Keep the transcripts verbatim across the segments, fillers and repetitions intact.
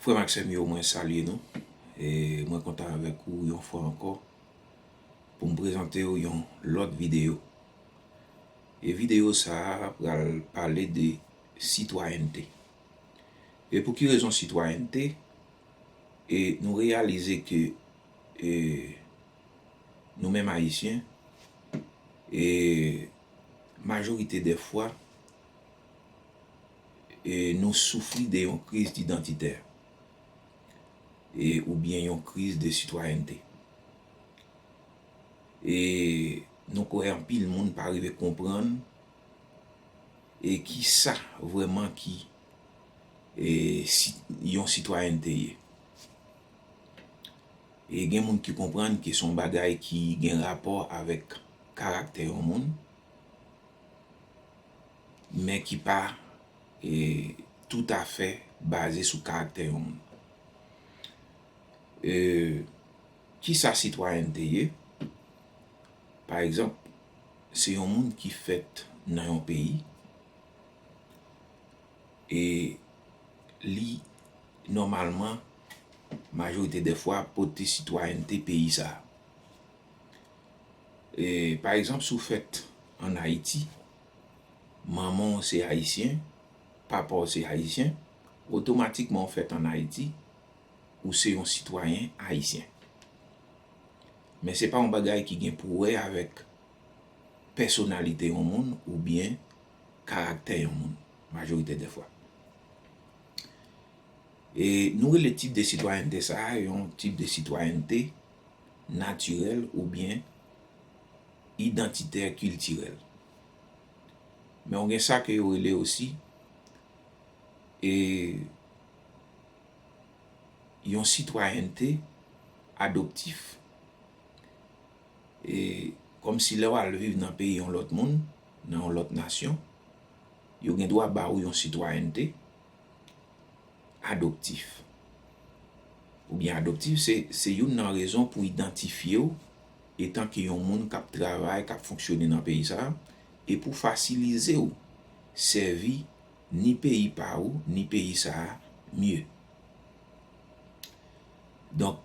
Frè m ak sè m yo, mwen salye nou. E mwen kontan avèk ou yon fwa ankò pou m prezante w yon lòt videyo. E videyo sa a pral pale de sitwayènte. E pou ki rezon sitwayènte? E nou reyalize ke, e, nou menm Ayisyen, e, majorite dè fwa, e, nou soufri de yon kriz idantitè, e, oubyen yon kriz de sitwayènte. E nou kwè anpil moun pa rive konprann, e, ki sa vrèman ki, e, si, yon sitwayènte ye. E gen moun ki konprann ke se yon bagay ki gen rapò avèk karaktè yon moun, men ki pa, e, toutafè baze sou karaktè yon moun. E, ki sa sitwayènte ye? Pa egzanp, se yon moun ki fèt nan yon peyi, e li, nòmalman, majorite dè fwa, pote sitwayènte peyi sa a. E, pa egzanp, si w fèt ann Ayiti, manman w se ayisyen, papa w se ayisyen, otomatikman w fèt ann Ayiti, ou se yon sitwayen ayisyen. Men se pa yon bagay ki gen pou wè avèk pèsonalite yon moun oubyen karaktè yon moun, majorite dè fwa. E nou rele tip de sitwayènte sa a yon tip de sitwayènte natirèl oubyen idantitè kiltirèl. Men w gen sa ke yo rele osi, e, yon sitwayènte adoptif. E kòmsi lè w al viv nan peyi yon lòt moun, nan yon lòt nasyon, yo gen dwa ba ou yon sitwayènte adoptif. Oubyen adoptif, se, se youn nan rezon pou idantifye w etanke yon moun k ap travay, k ap fonksyone nan peyi sa a, e pou fasilize w sèvi ni peyi pa ou, ni peyi sa a mye. Donk,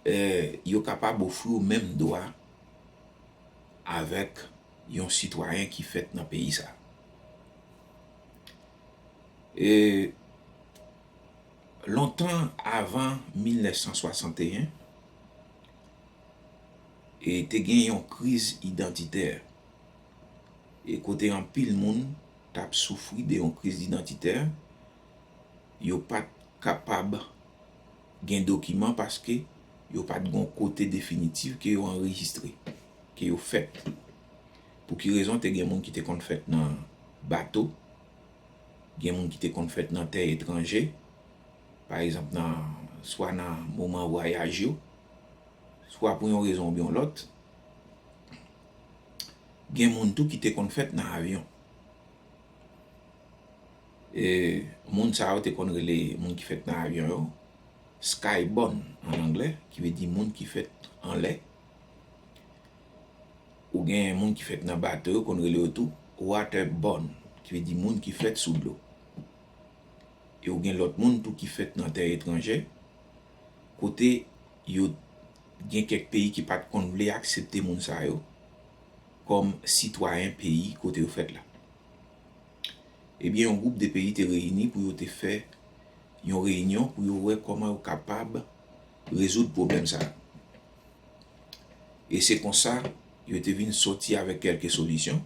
e, yo kapab ofri w menm dwa avèk yon sitwayen ki fèt nan peyi sa a. E, lontan avan mil nèf san swasanteyen, e te gen yon kriz idantitè. E kote anpil moun t ap soufri de yon kriz idantitè, yo pa t kapab gen dokiman paske yo pa t gen yon kote definitif ke yo anrejistre, ke yo fèt. Pou ki rezon? Te gen moun ki te konn fèt nan bato, gen moun ki te konn fèt nan tè etranje, pa egzanp, nan, swa nan moman vwayaj yo, swa pou yon rezon oubyen yon lòt. Gen moun tou ki te konn fèt nan avyon. E moun sa yo te konn rele moun ki fèt nan avyon yo skyborn an anglè, ki vle di moun ki fèt anlè. Ou gen moun ki fèt nan bato, yo konn rele yo tou waterborn, ki vle di moun ki fèt sou dlo. E ou gen lòt moun tou ki fèt nan tè etranje, kote yo gen kèk peyi ki pa t konn vle aksepte moun sa yo kòm sitwayen peyi kote yo fèt la. Ebyen, yon gwoup de peyi te reyini pou yo te fè yon reyinyon pou yo wè kòman yo kapab rezoud pwoblèm sa a. E se konsa, yo te vin sòti avèk kèlke solisyon.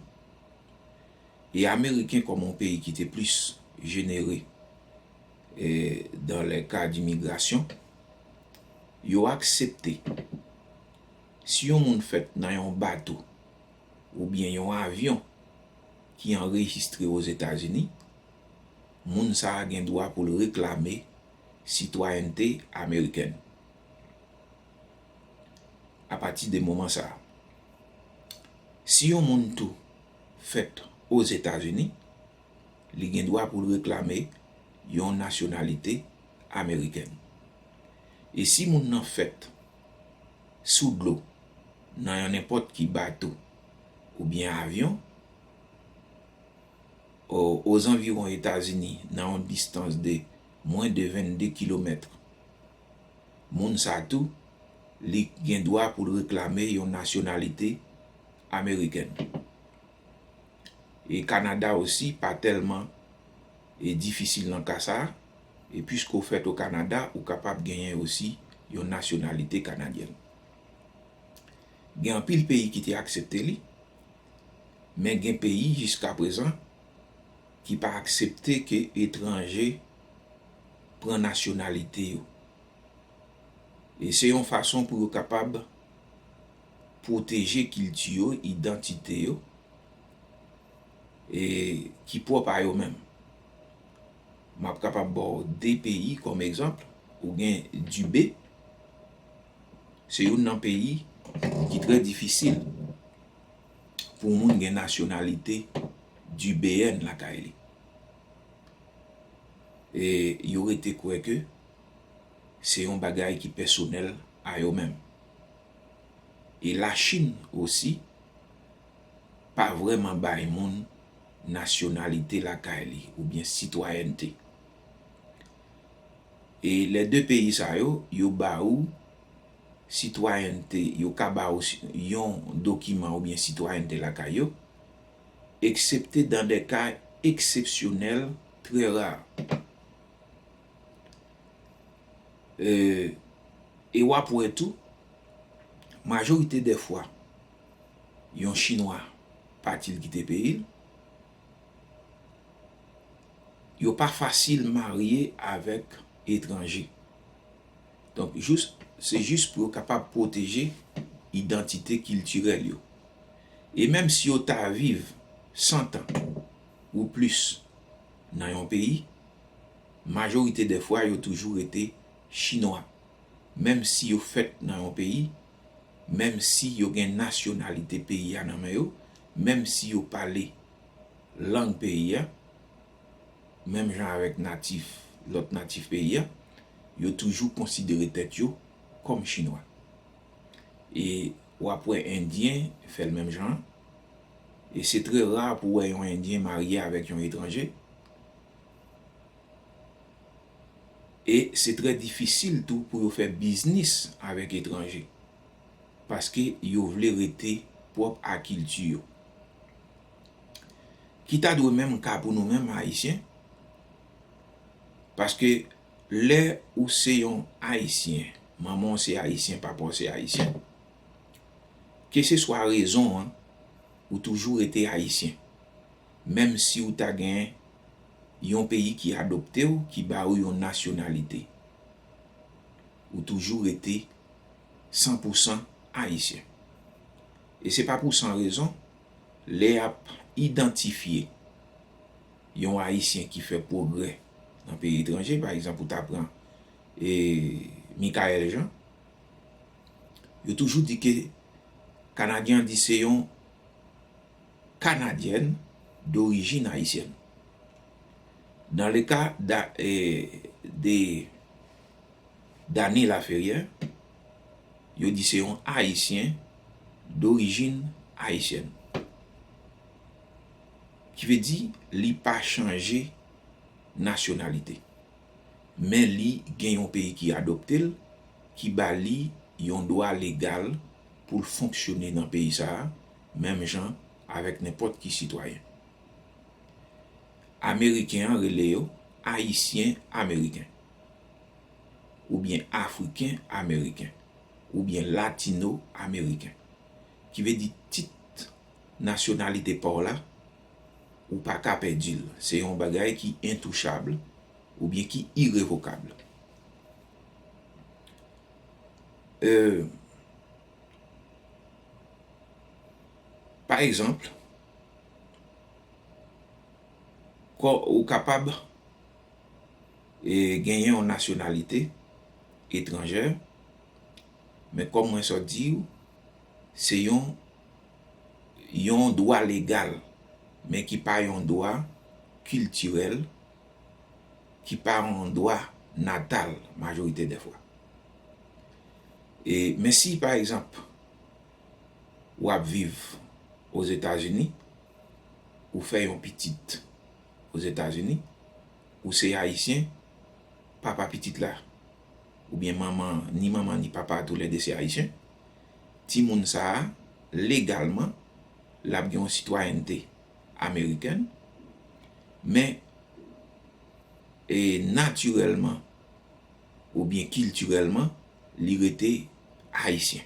E Ameriken, kòm yon peyi ki te plis jenere, e, dans les cas d'immigration, yo aksepte, si yon moun fèt nan yon bato oubyen yon avyon ki anrejistre Ozetazini, moun sa a gen dwa pou l reklame sitwayènte amerikèn. Apati de moman sa a, si yon moun tou fèt Ozetazini, li gen dwa pou l reklame yon nasyonalite amerikèn. E si moun nan fèt sou dlo, nan yon nenpòt ki bato oubyen avyon, o, ozanviwon Etazini, nan yon distans de mwen de vennde kilomèt. Moun sa tou, li gen dwa pou l reklame yon nasyonalite amerikèn. E Kanada osi pa tèlman, e, difisil nan ka sa a. E piske w fèt o Kanada, ou kapab genyen osi yon nasyonalite kanadyèn. Gen anpil peyi ki te aksepte li, men gen peyi jiskaprezan ki pa aksepte ke etranje pran nasyonalite yo. E se yon fason pou yo kapab pwoteje kilti yo, idantite yo, e ki pwòp a yo menm. M ap kapab ba w de peyi kòm egzanp. Ou gen Dibé, se youn nan peyi ki trè difisil pou moun gen nasyonalite dibeyèn lakay li. E yo rete kwè ke se yon bagay ki pèsonèl a yo menm. E Lachin osi pa vrèman bay moun nasyonalite lakay li oubyen sitwayènte. E lè de peyi sa yo, yo ba ou sitwayènte, yo ka ba ou si-, yon dokiman oubyen sitwayènte lakay yo, eksepte dans des cas exceptionnels très rares. E, e w ap wè tou, majorite dè fwa, yon Chinwa pati l kite peyi l, yo pa fasil marye avèk etranje. Donk, jis, se jis pou yo kapab pwoteje idantite kiltirèl yo. E menm si yo ta viv san tan ou plis nan yon peyi, majorite dè fwa yo toujou rete Chinwa. Menm si yo fèt nan yon peyi, menm si yo gen nasyonalite peyi a nan men yo, menm si yo pale lang peyi a, menm jan avèk natif, lòt natif peyi a, yo toujou konsidere tèt yo kòm Chinwa. E w ap wè Endyen fè l menm jan an. E se trè ra pou w wè yon Endyen marye avèk yon etranje. E se trè difisil tou pou yo fè biznis avèk etranje, paske yo vle rete pwòp a kilti yo. Ki ta dwe menm ka pou nou menm Ayisyen, paske lè ou se yon Ayisyen, manman w se Ayisyen, papa w se Ayisyen, keseswa rezon an, ou toujou rete Ayisyen. Menm si ou ta gen yon peyi ki adopte w, ki ba ou yon nasyonalite, ou toujou rete san pou san Ayisyen. E se pa pou san rezon, lè y ap idantifye yon Ayisyen ki fè pwogrè nan peyi etranje, pa egzanp, ou ta pran, e, Michaëlle Jean, yo toujou di ke Kanadyen an di se yon Kanadyèn dorijin ayisyèn. Dans le cas da-, e, de Dany Laferrière, yo di se yon Ayisyen dorijin ayisyèn. Ki vle di, li pa chanje nasyonalite. Men li gen yon peyi ki adopte l, ki ba li yon dwa legal pou l fonksyone nan peyi sa a, menm jan avèk nenpòt ki sitwayen. Ameriken an rele yo Ayisyen Ameriken, oubyen Afriken Ameriken, oubyen Latino Ameriken. Ki vle di tit nasyonalite pa w la, ou pa ka pèdi l. Se yon bagay ki entouchab oubyen ki irevokab. E, pa egzanp, kò-, ou kapab, e, genyen yon nasyonalite etranjè, men kòm mwen sot di w, se yon, yon dwa legal, men ki pa yon dwa kiltirèl, ki pa yon dwa natal majorite dè fwa. E, men si, pa egzanp, w ap viv Ozetazini, ou fè yon pitit Ozetazini, ou se Ayisyen, papa pitit la, oubyen manman, ni manman ni papa toulède se ayisyen, timoun sa a, legalman, l ap gen yon sitwayènte amerikèn, men, e, natirèlman oubyen kiltirèlman, li rete ayisyen.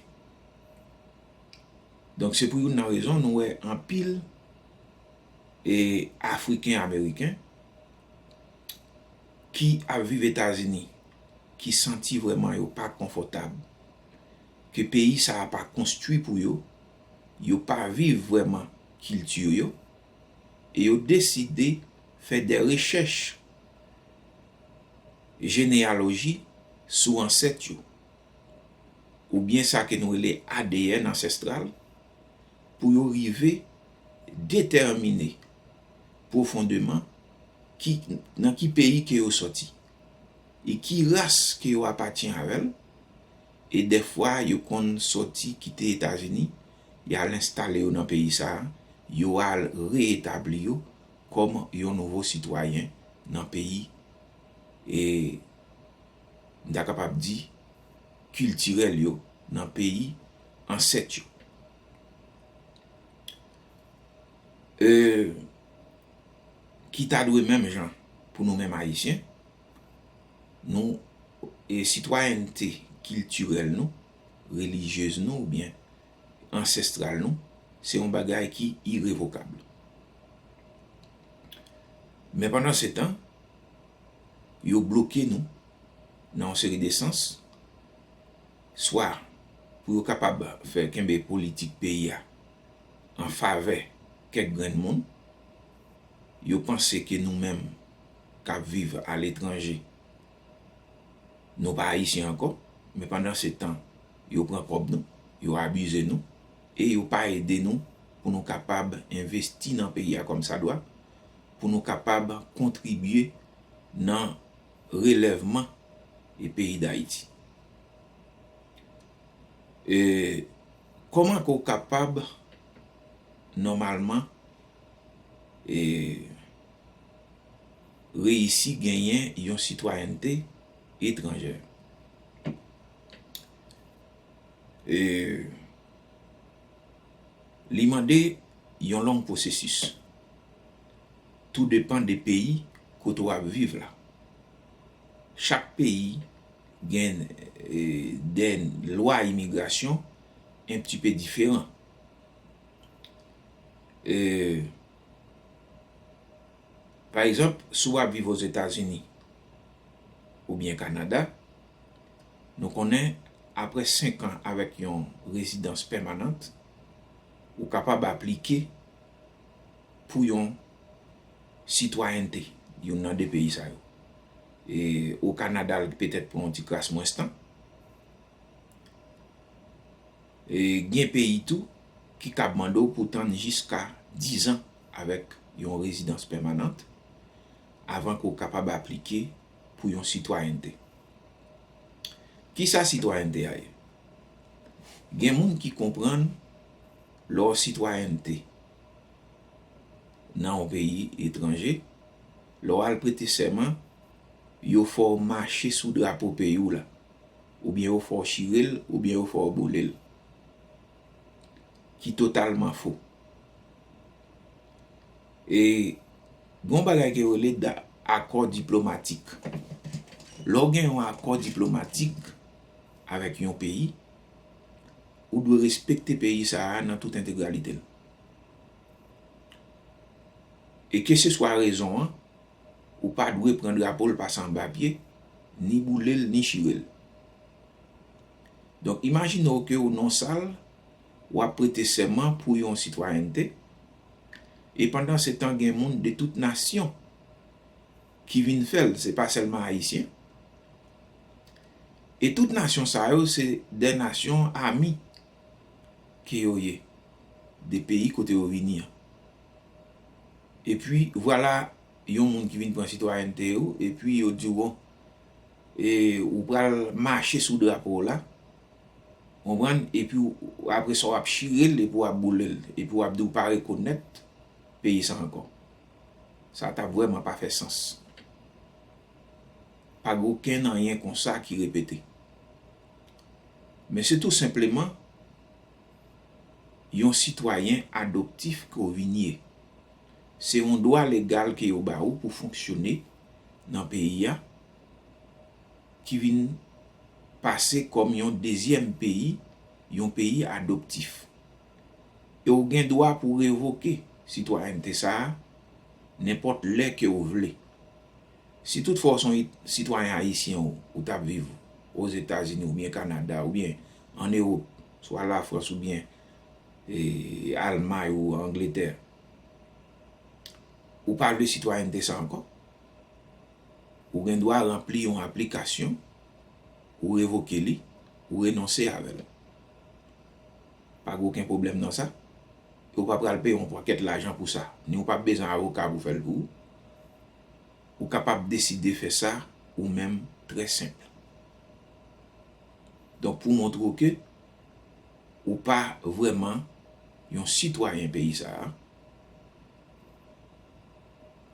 Donk, se pou youn nan rezon nou wè anpil, e, Afriken Ameriken ki ap viv Etazini, ki santi vrèman yo pa konfòtab, ke peyi sa a pa konstwi pou yo, yo pa viv vrèman kilti yo, e yo deside fè de rechèch jeneyaloji sou ansèt yo, oubyen sa ke nou rele A D N ansestral, pou yo rive detèmine pwofondeman ki, nan ki peyi ke yo sòti, e ki ras ke yo apatyen avè l, e dèfwa yo konn sòti kite Etazini, y al enstale yo nan peyi sa a, yo al reetabli yo kòm yon nouvo sitwayen nan peyi, e m ta kapab di, kiltirèl yo, nan peyi ansèt yo. E, ki ta dwe menm jan pou nou menm Ayisyen, nou, e, sitwayènte kiltirèl nou, relijyez nou, oubyen ansestral nou, se yon bagay ki irevokab. Men pandan se tan, yo bloke nou nan yon seri de sans, swa pou yo kapab fè kenbe politik peyi a an favè kèk grenn moun, yo panse ke nou menm k ap viv aletranje, nou pa ayisyen ankò, men pandan se tan, yo pran kòb nou, yo abize nou, e yo pa ede nou pou nou kapab envesti nan peyi a kòmsadwa, pou nou kapab kontribye nan relèvman e peyi Dayiti. E kòman ke w kapab nòmalman, e, reyisi genyen yon sitwayènte etranjè? E li mande yon long pwosesis. Tou depann de peyi kote w ap viv la. Chak peyi gen, e, de lwa imigrasyon un petit peu diferan. E, pa egzanp, si w ap viv Ozetazini oubyen Kanada, nou konnen apre senk an avèk yon rezidans pèmanant, ou kapab aplike pou yon sitwayènte youn nan de peyi sa yo. E o Kanada, l petèt pran yon ti kras mwens tan. E gen peyi tou ki kab mande w pou w tann jiska diz an avèk yon rezidans pèmanant avan ke w kapab aplike pou yon sitwayènte. Kisa sitwayènte a ye? Gen moun ki konprann lè w sitwayènte nan yon peyi etranje, lè w al prete sèman, yo fè w mache sou drapo peyi w la, oubyen yo fè w chire l, oubyen yo fè w boule l, ki totalman fo. E gen yon bagay ke yo rele da-, akò diplomatik. Lè w gen yon akò diplomatik avèk yon peyi, ou dwe respekte peyi sa a nan tout entegralite l. E keseswa rezon an, ou pa dwe pran drapo l pase anba pye, ni boule l, ni chire l. Donk, imajine w ke w nan sal, w ap prete sèman pou yon sitwayènte, e pandan se tan gen moun de tout nasyon ki vin fè l, se pa sèlman Ayisyen. E tout nasyon sa yo, se de nasyon ami ke yo ye, de peyi kote yo vini an. Epi, vwala yon moun ki vin pran sitwayènte ou, epi yo di w, bon, e, ou pral mache sou drapo w la, konprann, epi w, apre sa, w ap chire l, epi w ap boule l, epi w ap di w pa rekonèt peyi sa ankò. Sa t ap vrèman pa fè sans. Pa gen okenn anyen konsa ki repete. Men se tou senpleman yon sitwayen adoptif ke w vin ye. Se yon dwa legal ke yo ba ou pou fonksyone nan peyi a, ki vin pase kòm yon dezyèm peyi, yon peyi adoptif. E w gen dwa pou revoke sitwayènte sa a nenpòt lè ke w vle. Si toutfwa w se yon sitwayen ayisyen ou, ou t ap viv Ozetazini oubyen Kanada oubyen ann Ewòp, swa Lafrans oubyen, e, Almay ou Angletè, ou pa vle sitwayènte sa ankò, ou gen dwa ranpli yon aplikasyon, ou revoke li, ou renonse avè l. Pa gen okenn pwoblèm nan sa. E w pa pral peye yon pakèt lajan pou sa. Ni w p ap bezwen avoka pou fè l pou ou. Ou kapab deside fè sa ou menm, trè senp. Donk, pou montre w ke ou pa vrèman yon sitwayen peyi sa a,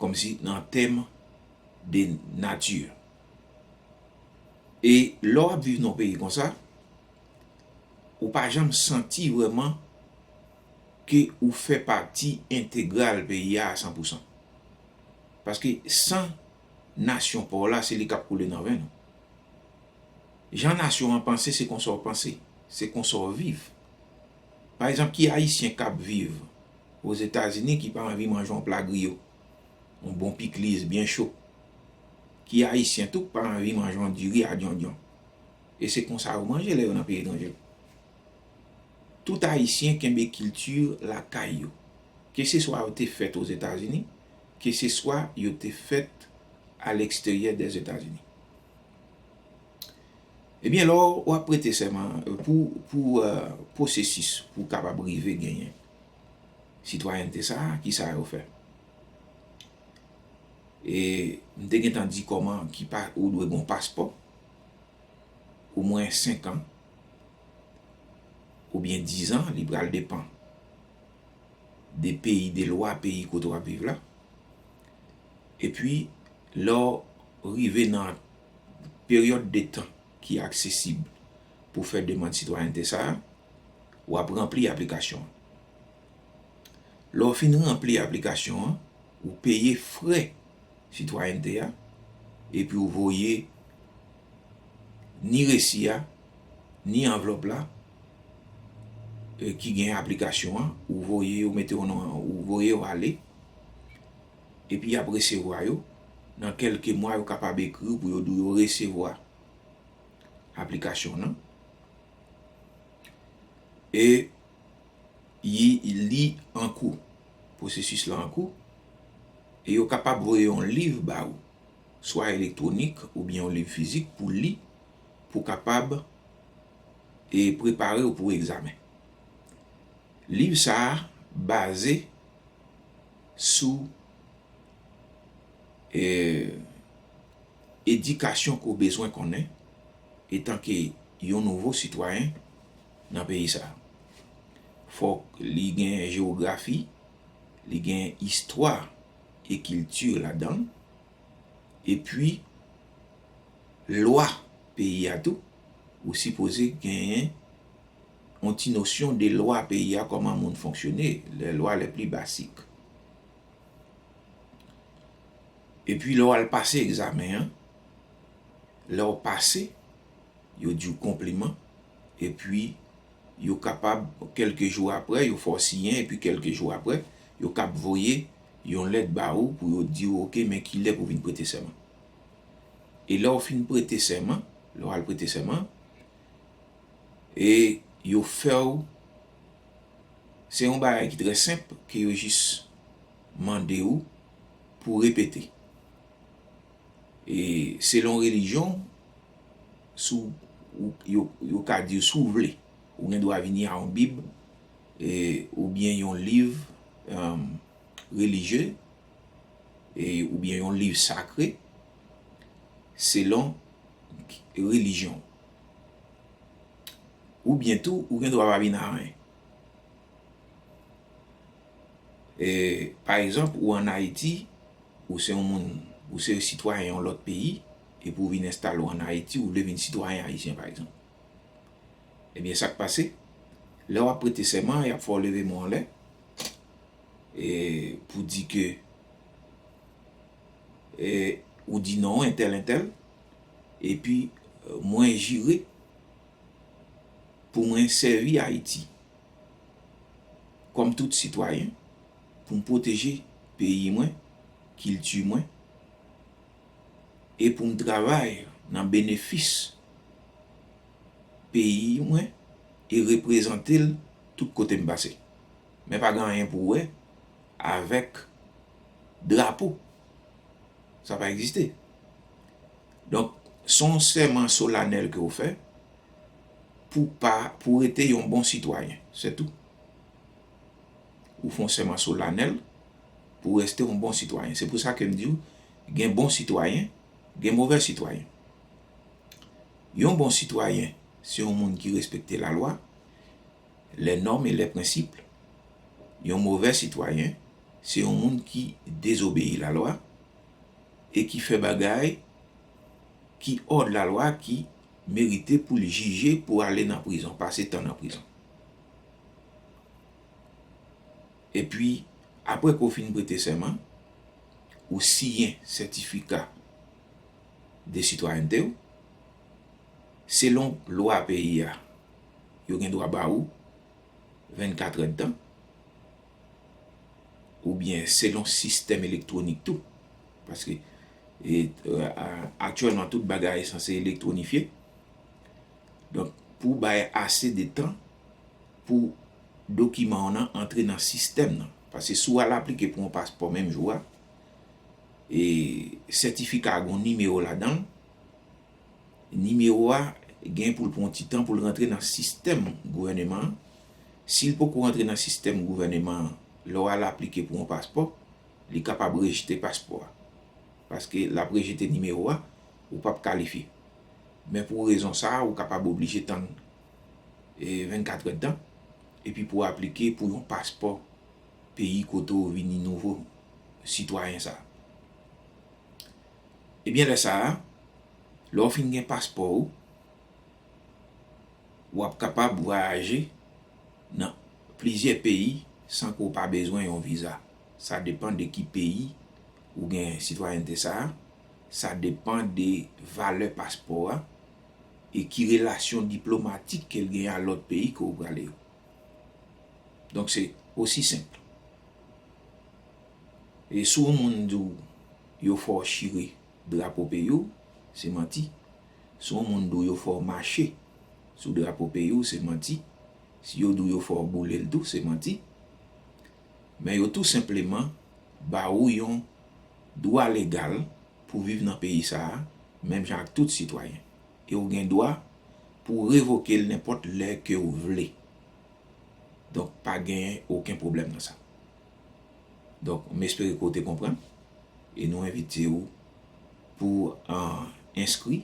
kòmsi nan tèm de nati. E lè w ap viv nan yon peyi konsa, ou pa janm santi vrèman ke ou fè pati entegral peyi a a san pou san. Paske san nasyon pa w la, se li k ap koule nan venn ou. Jan nasyon an panse, se konsa w panse, se konsa w viv. Pa egzanp, ki Ayisyen k ap viv Ozetazini ki pa anvi manje yon pla griyo, yon bon pikliz byen cho? Ki Ayisyen tou k pa anvi manje yon diri a dyondyon? E se konsa yo manje lè yo nan peyi etranje. Tout Ayisyen kenbe kilti lakay yo, keseswa yo te fèt Ozetazini, keseswa yo te fèt aleksteryè dèzetazini. Ebyen, lè w ap prete sèman, pou, pou, eh, pwosesis pou w kapab rive genyen sitwayènte sa a, ki sa yo fè? E m te gentan di kòman ki pa, ou dwe gen yon paspò omwen senk an oubyen diz an, li pral depann de peyi, de lwa peyi kote w ap viv la. Epi, lè w rive nan peryòd de tan ki aksesib pou fè demann sitwayènte sa a, w ap ranpli aplikasyon an. Lè w fin ranpli aplikasyon an, ou peye frè sitwayènte a, epi w voye ni resi a, ni anvlòp la, e, ki gen aplikasyon an, ou voye yo, mete yo nan, ou voye yo ale, epi y ap resevwa yo. Nan kèlke mwa, yo kapab ekri w pou yo di w yo resevwa aplikasyon nan. E li, li ankou. Pwosesis la ankou. E yo kapab voye yon liv ba ou, swa elektwonik oubyen yon liv fizik pou li, pou kapab, e, prepare w pou egzamen. Liv sa a baze sou, e, edikasyon ke w bezwen konnen etanke yon nouvo sitwayen nan peyi sa a. Fòk li gen jewografi, li gen istwa e kilti ladan l, epi lwa peyi a tou, ou sipoze genyen yon ti nosyon de lwa peyi a, kòman moun fonksyone, les lois les plus basiques. Epi lè w al pase egzamen an, lè w pase, yo di w konpliman, epi yo kapab, kèlke jou apre, yo fè w siyen, epi kèlke jou apre, yo kab voye yon lèt ba ou pou yo di w, oke, men kilè pou w vin prete sèman. E lè w fin prete sèman, lè w al prete sèman, e yo fè w, se yon bagay ki trè senp, ke yo jis mande w pou repete. E selon relijyon, si w, ou, yo, yo ka di w, si w vle, ou gen dwa vini a yon Bib, e, oubyen yon liv, e, relijye, e, oubyen yon liv sakre, selon relijyon. Oubyen tou, ou gen dwa pa vin a anyen. E, pa egzanp, ou ann Ayiti, ou se yon moun, ou se sitwayen yon lòt peyi, epi w vin enstale w ann Ayiti, ou vle vin sitwayen ayisyen, pa egzanp. Ebyen, sa k pase? Lè w ap prete sèman, y ap fè w leve men w anlè, e pou di ke, e, ou di non, entèl, entèl, epi, e, mwen jire pou mwen sèvi Ayiti kòm tout sitwayen, pou m pwoteje peyi mwen, kilti mwen, e pou m travay nan benefis peyi mwen e reprezante l tout kote m pase. Men pa gen anyen pou wè avèk drapo. Sa pa egziste. Donk, se yon sèman solanèl ke w fè pou pa, pou rete yon bon sitwayen. Se tou. Ou fè yon sèman solanèl pou w reste yon bon sitwayen. Se pou sa ke m di w, gen bon sitwayen, gen movè sitwayen. Yon bon sitwayen, se yon moun ki respekte lalwa, les normes et les principes. Yon movè sitwayen, se yon moun ki dezobeyi lalwa e ki fè bagay ki hors de la loi, ki merite pou l jije, pou ale nan prizon, pase tan nan prizon. Epi, apre ke w fin prete sèman, ou siyen sètifika de sitwayènte w, selon lwa peyi a, yo gen dwa ba ou vennkat èdtan, oubyen selon sistèm elektwonik tou. Paske, e, a, aktyèlman, tout bagay sanse elektwonifye. Donk, pou w bay ase de tan pou dokiman w nan antre nan sistèm nan. Paske si w al aplike pou yon paspò menm jou a, e sètifika a gen yon nimewo ladan l, nimewo a gen pou l pran yon ti tan pou l rantre nan sistèm gouvèneman an. Si l poko rantre nan sistèm gouvèneman an, lè w al aplike pou yon paspò, li kapab rejte paspò a. Paske l ap rejete nimewo a, ou p ap kalifye. Men pou rezon sa a, ou kapab oblije tann, e, vennkat èdtan, epi pou w aplike pou yon paspò peyi kote w vini nouvo sitwayen sa a. Ebyen, lè sa a, lè w fin gen paspò ou, w ap kapab vwayaje nan plizyè peyi san ke w pa bezwen yon viza. Sa depann de ki peyi ou gen sitwayènte sa a, sa depann de valè paspò a e ki relasyon diplomatik ke l gen a lòt peyi ke w prale yo. Donk, se osi senp. E si yon moun di w yo fè w chire drapo peyi w, se manti. Si yon moun di w yo fè w mache sou drapo peyi w, se manti. Si yo di w yo fè w boule l tou, se manti. Men yo tou senpleman ba ou yon dwa legal pou viv nan peyi sa a, menm jan ak tout sitwayen. E w gen dwa pou w revoke l nenpòt lè ke w vle. Donk, pa gen okenn pwoblèm nan sa. Donk, m espere ke w te konprann. E nou envite w pou, ah, enskri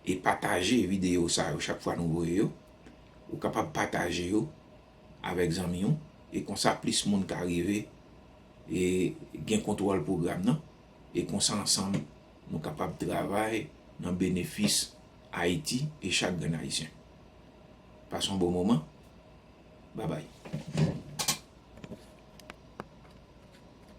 e pataje videyo sa yo chak fwa nou voye yo. Ou kapab pataje yo avèk zanmi w, e konsa plis moun ka rive e gen kontwòl pwogram nan, e konsa ansanm nou kapab travay nan benefis Ayiti e chak grenn Ayisyen. Pase yon bon moman. Babay.